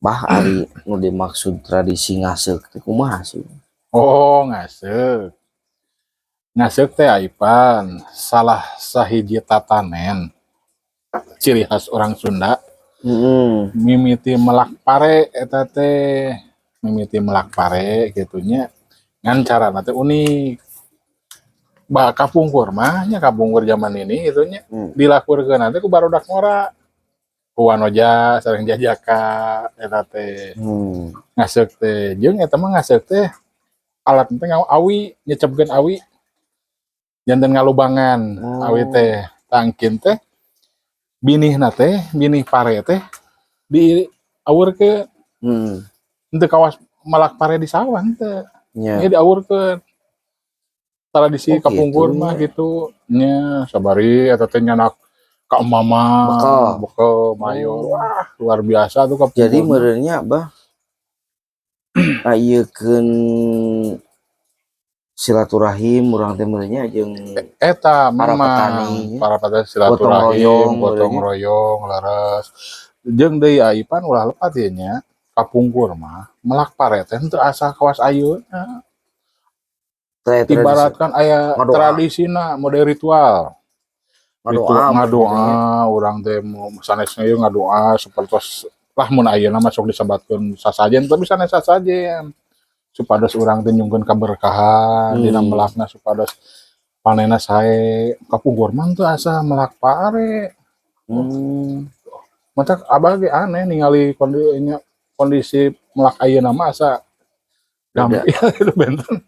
Bah, ari nu dimaksud tradisi ngaseuk teh kumaha sih? Oh, ngaseuk. Ngaseuk teh, Aipan, salah sahiji tatanen ciri khas orang Sunda mimiti melak pare eta teh, mimiti melak pare gitu nya, ngan carana teh unik. Bah, kapungkur mah nya, kapungkur zaman ini gitu nya, dilakurkeun teh ku barudak ngora, ku wanoja sareng jajaka eta teh. Ngaseuk teh jeung eta mah ngaseuk teh alat teh ngawe awi, nyecepkeun awi, janten ngalubangan. Awi teh tangkin teh binihna teh, binih pare teh diawurkeun. Henteu kawas melak pare di sawah, henteu. Nya diawurkeun tradisi Oh, kapungkur gitu mah nya. Gitu nya, sabari eta teh nyanak ka mama. Bekal. Bekal mayor. Wah, luar biasa tuh kapungkur Jadi mah. Meureun nya, Bah, ayekeun silaturahim urang teh meureun nya jeung Eta para memang petani nya. Para petani Gotong silaturahim, royong gotong meureun nya. Royong leres. Jeung deui, Aipan, ulah lepat ieu nya, kapungkur mah melak pare teh henteu asa kawas ayeuna. Teh tradisi Ibaratkan aya ngadoa. Tradisina mode ritual. Ngadoa Ritual gitu ngadoa nya. Urang teh mau sanesna ieu ngadoa sapertos lah mun ayeuna mah sok disebatkeun sasajen, tapi sanes sasajen, supados urang teh nyungkeun kaberkahan dina melakna, supados panenna sae. Kapungkur mah teu asa melak pare. Matak abah ge aneh ningali kondisinya, kondisi melak ayeuna mah asa Beda. Gampil itu benten.